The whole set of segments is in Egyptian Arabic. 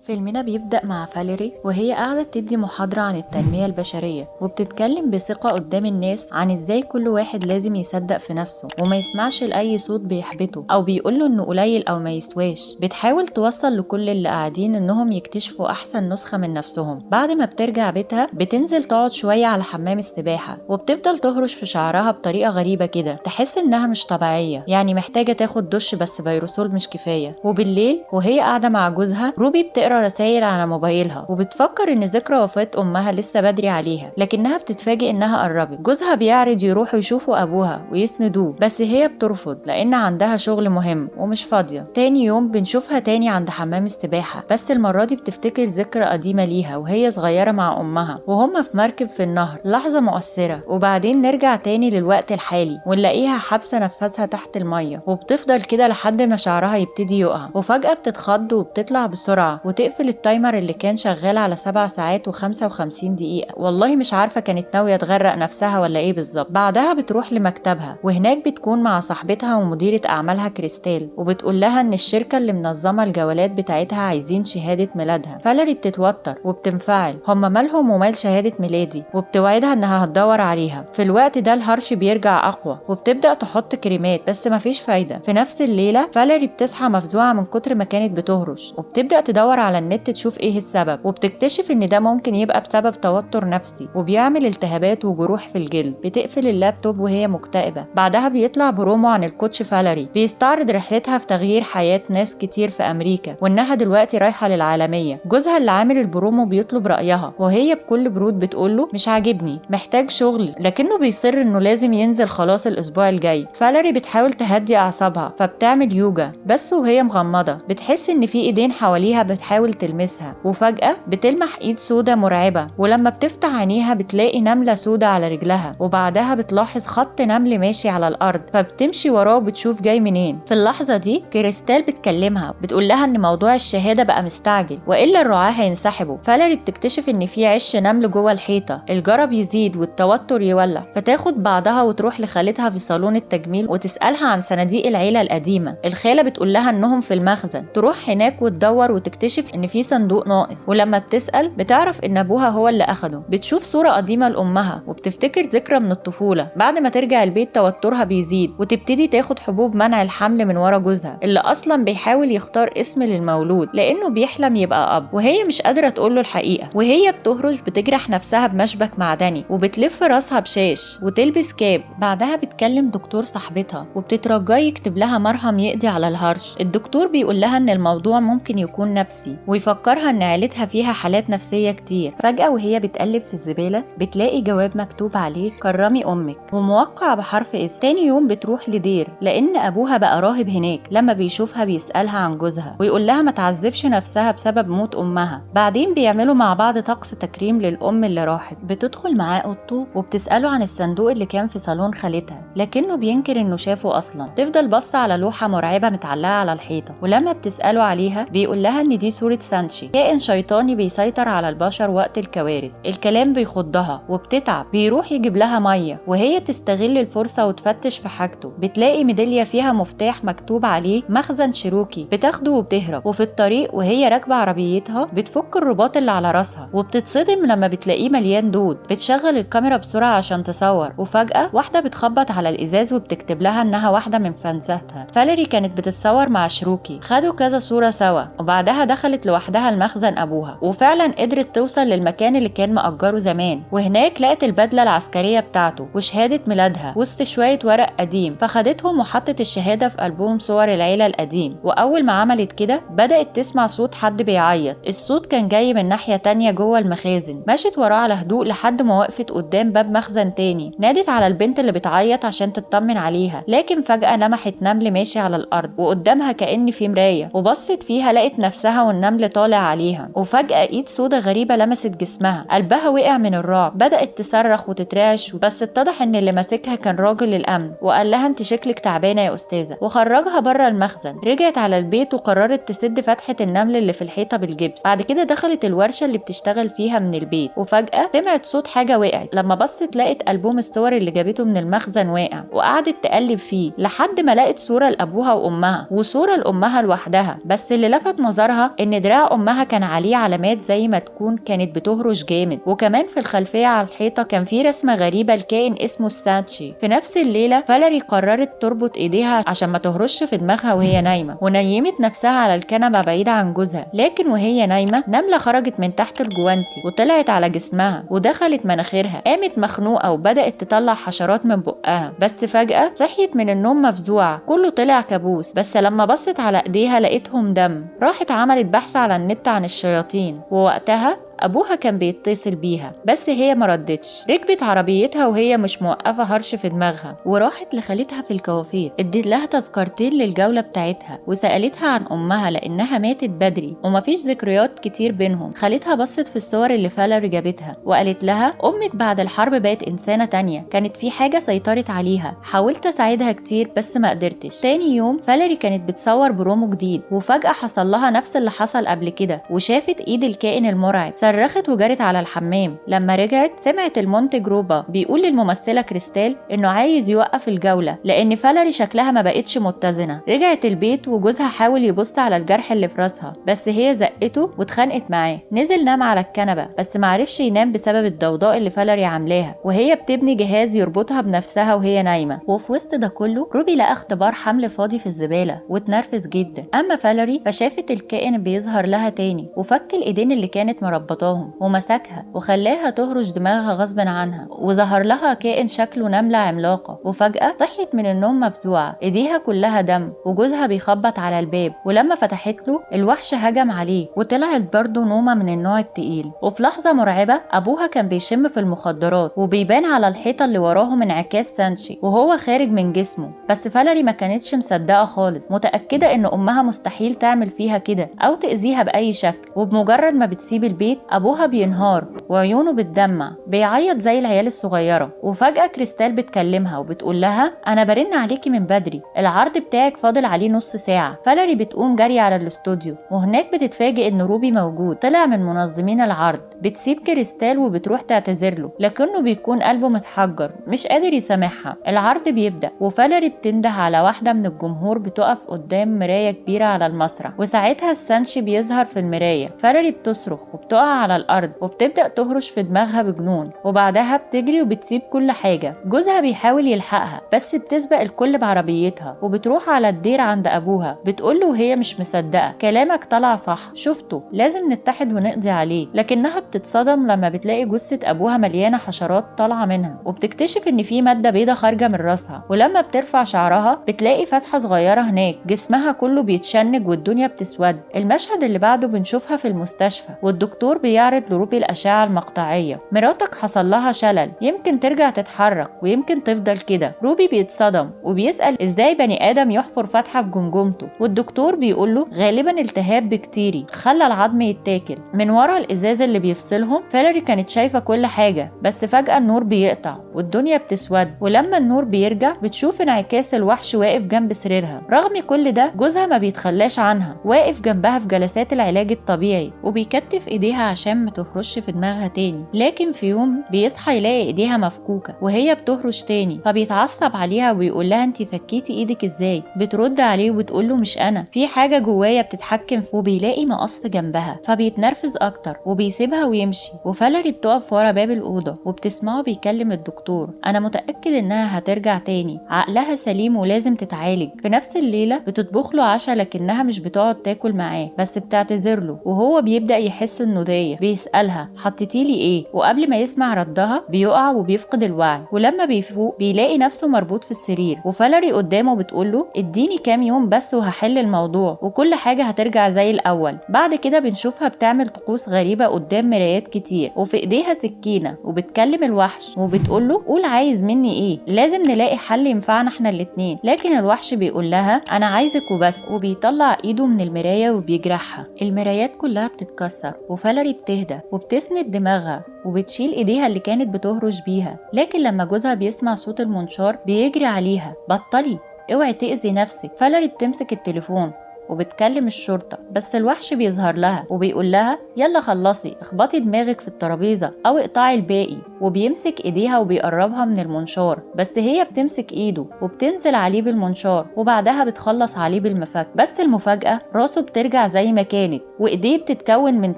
فيلمنا بيبدأ مع فاليري وهي قاعدة بتدي محاضرة عن التنمية البشرية، وبتتكلم بثقة قدام الناس عن ازاي كل واحد لازم يصدق في نفسه وما يسمعش لأي صوت بيحبطه أو بيقوله انه قليل أو ما يسواش. بتحاول توصل لكل اللي قاعدين انهم يكتشفوا أحسن نسخة من نفسهم. بعد ما بترجع بيتها بتنزل تقعد شوية على حمام السباحة، وبتفضل تهرش في شعرها بطريقة غريبة كده، تحس انها مش طبيعية، يعني محتاجة تاخد دش بس بيروسول مش كفاية. وبالليل وهي قاعدة مع جوزها روبي بتقرا رسائل على موبايلها، وبتفكر ان ذكرى وفاة امها لسه بدري عليها، لكنها بتتفاجئ انها قربت. جوزها بيعرض يروحوا يشوفوا ابوها ويسندوه، بس هي بترفض لان عندها شغل مهم ومش فاضية. تاني يوم بنشوفها تاني عند حمام السباحة، بس المرة دي بتفتكر ذكرى قديمة ليها وهي صغيرة مع امها وهما في مركب في النهر، لحظة مؤثرة. وبعدين نرجع تاني للوقت الحالي ونلاقيها حابسة نفسها تحت المية، وبتفضل كده لحد ما شعرها يبتدي يقع، وفجأة بتتخض وبتطلع بسرعة وتقفل ال timer اللي كان شغال على 7 ساعات و55 دقيقة. والله مش عارفة كانت ناوية تغرق نفسها ولا ايه بالظبط. بعدها بتروح لمكتبها، وهناك بتكون مع صاحبتها ومديرة أعمالها كريستال، وبتقول لها ان الشركة اللي منظمة الجولات بتاعتها عايزين شهادة ميلادها. فاليري بتتوتر وبتنفعل، هما مالهم ومال شهادة ميلادي، وبتوعدها انها هتدور عليها. في الوقت ده الهرش بيرجع أقوى، وبتبدأ تحط كريمات بس مفيش فايدة. في نفس الليلة فاليري بتصحى مفزوعة من كتر ما كانت بتهرش، وبتبدأ تدور على النت تشوف ايه السبب، وبتكتشف ان ده ممكن يبقى بسبب توتر نفسي وبيعمل التهابات وجروح في الجلد. بتقفل اللابتوب وهي مكتئبة. بعدها بيطلع برومو عن ال coach فاليري، بيستعرض رحلتها في تغيير حياة ناس كتير في امريكا، وانها دلوقتي رايحة للعالمية. جوزها اللي عامل البرومو بيطلب رأيها، وهي بكل برود بتقوله مش عاجبني، محتاج شغل، لكنه بيصر انه لازم ينزل خلاص الاسبوع الجاي. فاليري بتحاول تهدي اعصابها فبتعمل يوجا بس وهي مغمضة، بتحس ان في ايدين حواليها بتحاول تلمسها، وفجأة بتلمح ايد سودة مرعبة، ولما بتفتح عينيها بتلاقي نملة سودة على رجلها، وبعدها بتلاحظ خط نمل ماشي على الارض فبتمشي وراه وبتشوف جاي منين. في اللحظة دي كريستال بتكلمها، بتقول لها ان موضوع الشهادة بقى مستعجل والا الرعاة هينسحبوا. فاليري بتكتشف ان في عش نمل جوه الحيطة، الجرب يزيد والتوتر يولع، فتاخد بعضها وتروح لخالتها في صالون التجميل وتسألها عن صناديق العيلة القديمة. الخالة بتقول لها انهم في المخزن. تروح هناك وتدور وتكتشف ان في صندوق ناقص، ولما بتسأل بتعرف ان ابوها هو اللي اخده. بتشوف صورة قديمة لامها وبتفتكر ذكرى من الطفولة. بعد ما ترجع البيت توترها بيزيد، وتبتدي تاخد حبوب منع الحمل من ورا جوزها اللي اصلا بيحاول يختار اسم للمولود لانه بيحلم يبقى اب، وهي مش قادرة تقوله الحقيقة. وهي بتهرش بتجرح نفسها بمشبك معدني، وبتلف راسها بشاش وتلبس كاب. بعدها بتكلم دكتور صاحبتها وبتترجاه يكتب لها مرهم يقضي على الهرش. الدكتور بيقول لها ان الموضوع ممكن يكون نفسي، ويفكرها ان عيلتها فيها حالات نفسية كتير. فجأة وهي بتقلب في الزبالة بتلاقي جواب مكتوب عليه كرمي امك وموقع بحرف S. تاني يوم بتروح لدير لان ابوها بقى راهب هناك. لما بيشوفها بيسألها عن جوزها ويقول لها ما تعذبش نفسها بسبب موت امها. بعدين بيعملوا مع بعض طقس تكريم للام اللي راحت. بتدخل معاه اوضته وبتسأله عن الصندوق اللي كان في صالون خالتها، لكنه بينكر انه شافه اصلا. تفضل بص على لوحة مرعبة متعلقة على الحيطة، ولما بتسأله عليها بيقول لها ان دي صورة سانشي، كائن شيطاني بيسيطر على البشر وقت الكوارث. الكلام بيخضها وبتتعب. بيروح يجيب لها مية وهي تستغل الفرصة وتفتش في حاجته. بتلاقي ميدالية فيها مفتاح مكتوب عليه مخزن شيروكي، بتاخده وبتهرب. وفي الطريق وهي راكبة عربيتها بتفك الرباط اللي على راسها، وبتتصدم لما بتلاقيه مليان دود. بتشغل الكاميرا بسرعة عشان تصور، وفجأة واحدة بتخبط على الإزاز وبتكتب لها إنها واحدة من فانزاتها. فاليري كانت بتتصور مع شيروكي، خدوا كذا صورة سوا، وبعدها دخلت لوحدها المخزن أبوها، وفعلا قدرت توصل للمكان اللي كان مأجره زمان. وهناك لقت البدلة العسكرية بتاعته وشهادة ميلادها وسط شوية ورق قديم، فخدتهم وحطت الشهادة في ألبوم صور العيلة القديم. وأول ما عملت كده بدأت تسمع صوت حد بيعيط. الصوت كان جاي من ناحية تانية جوه المخازن. مشت وراه على هدوء لحد ما وقفت قدام باب مخزن تاني. نادت على البنت اللي بتعيط عشان تطمن عليها، لكن فجأة لمحت نمل ماشي على الأرض وقدامها كأن في مراية، وبصت فيها لقت نفسها والنمل طالع عليها. وفجأة ايد سودة غريبة لمست جسمها، قلبها وقع من الرعب. بدأت تصرخ وتترعش، بس اتضح ان اللي ماسكها كان راجل الأمن، وقال لها انت شكلك تعبانة يا أستاذة، وخرجها بره المخزن. رجعت على البيت وقررت تسد فتحة النمل اللي في الحيطة بالجبس. بعد كده دخلت الورشة اللي بتشتغل فيها من البيت، وفجأة سمعت صوت حاجة وقعت. لما بصت لقت ألبوم الصور اللي جابته من المخزن واقع، وقعدت تقلب فيه لحد ما لقت صورة لأبوها وأمها وصورة لأمها لوحدها. بس اللي لفت نظرها ان ان دراع امها كان عليه علامات زي ما تكون كانت بتهرش جامد، وكمان في الخلفية على الحيطة كان في رسمة غريبة لكائن اسمه السانشي. في نفس الليلة فاليري قررت تربط ايديها عشان ما تهرش في دماغها وهي نايمة، ونيمت نفسها على الكنبة بعيدة عن جوزها. لكن وهي نايمة نملة خرجت من تحت الجوانتي وطلعت على جسمها ودخلت مناخيرها. قامت مخنوقة وبدأت تطلع حشرات من بقها، بس فجأة صحيت من النوم مفزوعة، كله طلع كابوس. بس لما بصت على ايديها لقيتهم دم. راحت عملت بحث على النت عن الشياطين، ووقتها ابوها كان بيتصل بيها بس هي ما ردتش. ركبت عربيتها وهي مش موقفه هرش في دماغها، وراحت لخالتها في الكوافير، اديت لها تذكرتين للجوله بتاعتها وسالتها عن امها لانها ماتت بدري ومفيش ذكريات كتير بينهم. خالتها بصت في الصور اللي فاليري جابتها وقالت لها امك بعد الحرب بقت انسانه تانية، كانت في حاجة سيطرت عليها، حاولت اساعدها كتير بس ما قدرتش. تاني يوم فاليري كانت بتصور برومو جديد، وفجاة حصل لها نفس اللي حصل قبل كده وشافت ايد الكائن المرعب. صرخت وجرت على الحمام. لما رجعت سمعت المنتج روبا بيقول للممثلة كريستال انه عايز يوقف الجولة لان فاليري شكلها ما بقتش متزنة. رجعت البيت وجوزها حاول يبص على الجرح اللي في راسها بس هي زقته واتخانقت معاه. نزل نام على الكنبة بس معرفش ينام بسبب الضوضاء اللي فاليري عاملاها وهي بتبني جهاز يربطها بنفسها وهي نايمة. وفي وسط ده كله روبي لقى اختبار حمل فاضي في الزبالة واتنرفز جدا. اما فاليري فشافت الكائن بيظهر لها تاني وفك الايدين اللي كانت مربطاهم ومسكها وخلاها تهرش دماغها غصب عنها، وظهر لها كائن شكله نملة عملاقة. وفجأة صحيت من النوم مفزوعة، ايديها كلها دم وجوزها بيخبط على الباب، ولما فتحت له الوحش هجم عليه وطلعت برضه نومة من النوع التقيل. وفي لحظة مرعبة ابوها كان بيشم في المخدرات وبيبان على الحيطة اللي وراهم انعكاس سانشي وهو خارج من جسمه. بس فاليري ما كانتش مصدقة خالص، متأكدة ان امها مستحيل تعمل فيها كده او تأذيها بأي شكل. وبمجرد ما بتسيب البيت ابوها بينهار وعيونه بتدمع، بيعيط زي العيال الصغيرة. وفجاة كريستال بتكلمها وبتقول لها انا برن عليكي من بدري، العرض بتاعك فاضل عليه نص ساعة. فاليري بتقوم جري على الاستوديو وهناك بتتفاجئ ان روبي موجود، طلع من منظمين العرض. بتسيب كريستال وبتروح تعتذر له لكنه بيكون قلبه متحجر مش قادر يسامحها. العرض بيبدا وفاليري بتنده على واحدة من الجمهور بتقف قدام مراية كبيرة على المسرح، وساعتها السانشي بيظهر في المراية. فاليري بتصرخ وبتقع على الارض وبتبدا تهرش في دماغها بجنون، وبعدها بتجري وبتسيب كل حاجة. جوزها بيحاول يلحقها بس بتسبق الكل بعربيتها وبتروح على الدير عند ابوها. بتقوله وهي مش مصدقه كلامك طلع صح، شفته، لازم نتحد ونقضي عليه. لكنها بتتصدم لما بتلاقي جثة ابوها مليانة حشرات طالعه منها، وبتكتشف ان في مادة بيضة خارجه من راسها، ولما بترفع شعرها بتلاقي فتحه صغيرة هناك. جسمها كله بيتشنج والدنيا بتسود. المشهد اللي بعده بنشوفها في المستشفى والدكتور بيعرض لروبي الأشعة المقطعية. مراتك حصل لها شلل، يمكن ترجع تتحرك ويمكن تفضل كده. روبي بيتصدم وبيسأل ازاي بني آدم يحفر فتحة في جمجمته، والدكتور بيقوله غالبا التهاب بكتيري خلى العظم يتاكل. من ورا الإزاز اللي بيفصلهم فاليري كانت شايفة كل حاجة، بس فجأة النور بيقطع والدنيا بتسود، ولما النور بيرجع بتشوف انعكاس الوحش واقف جنب سريرها. رغم كل ده جوزها ما بيتخلاش عنها، واقف جنبها في جلسات العلاج الطبيعي وبيكتف ايديها عشان ما تهرش في دماغها تاني. لكن في يوم بيصحى يلاقي ايديها مفكوكه وهي بتهرش تاني، فبيتعصب عليها وبيقول لها انت فكيتي ايدك ازاي؟ بترد عليه وبتقول له مش انا، في حاجة جوايا بتتحكم. وبيلاقي مقص جنبها فبيتنرفز اكتر وبيسيبها ويمشي. وفاليري بتقف ورا باب الاوضة وبتسمعه بيكلم الدكتور، انا متاكد انها هترجع تاني، عقلها سليم ولازم تتعالج. في نفس الليلة بتطبخ له عشاء لكنها مش بتقعد تاكل معاه، بس بتعتذر له وهو بيبدا يحس انه ضايق. بيسألها حطيتيلي ايه؟ وقبل ما يسمع ردها بيقع وبيفقد الوعي. ولما بيفوق بيلاقي نفسه مربوط في السرير وفاليري قدامه بتقوله اديني كام يوم بس وهحل الموضوع وكل حاجة هترجع زي الاول. بعد كده بنشوفها بتعمل طقوس غريبة قدام مرايات كتير وفي ايديها سكينة وبتكلم الوحش وبتقوله قول عايز مني ايه، لازم نلاقي حل ينفعنا احنا الاتنين. لكن الوحش بيقول لها انا عايزك وبس، وبيطلع ايده من المراية وبيجرحها. المرايات كلها بتتكسر وفاليري بتهدى وبتسند دماغها وبتشيل ايديها اللي كانت بتهرش بيها. لكن لما جوزها بيسمع صوت المنشار بيجري عليها، بطلي اوعي تأذي نفسك. فاليري بتمسك التليفون وبتكلم الشرطة، بس الوحش بيظهر لها وبيقول لها يلا خلصي، اخبطي دماغك في الترابيزة أو اقطعي الباقي، وبيمسك ايديها وبيقربها من المنشار، بس هي بتمسك ايده وبتنزل عليه بالمنشار، وبعدها بتخلص عليه بالمفك. بس المفاجأة راسه بترجع زي ما كانت وايديه بتتكون من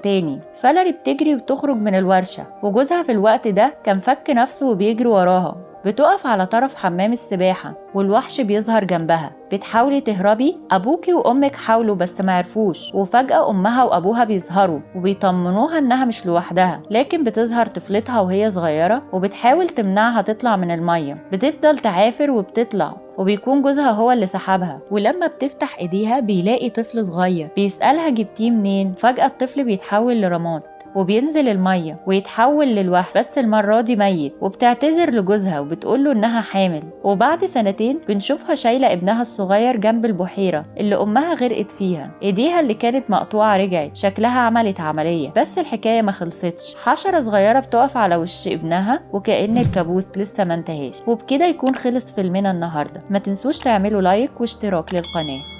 تاني. فاليري بتجري وتخرج من الورشة، وجوزها في الوقت ده كان فك نفسه وبيجري وراها. بتقف على طرف حمام السباحة والوحش بيظهر جنبها. بتحاولي تهربي، أبوكي وأمك حاولوا بس معرفوش. وفجأة أمها وأبوها بيظهروا وبيطمنوها إنها مش لوحدها، لكن بتظهر طفلتها وهي صغيرة وبتحاول تمنعها تطلع من المية. بتفضل تعافر وبتطلع، وبيكون جوزها هو اللي سحبها. ولما بتفتح ايديها بيلاقي طفل صغير، بيسألها جبتيه منين؟ فجأة الطفل بيتحول لرماد وبينزل المية ويتحول للوحش، بس المرة دي ميت. وبتعتذر لجوزها وبتقوله انها حامل. وبعد سنتين بنشوفها شايلة ابنها الصغير جنب البحيرة اللي امها غرقت فيها. ايديها اللي كانت مقطوعة رجعت، شكلها عملت عملية، بس الحكاية ما خلصتش. حشرة صغيرة بتقف على وش ابنها وكأن الكابوس لسه ما انتهاش. وبكده يكون خلص فيلمنا النهاردة. ما تنسوش تعملوا لايك واشتراك للقناة.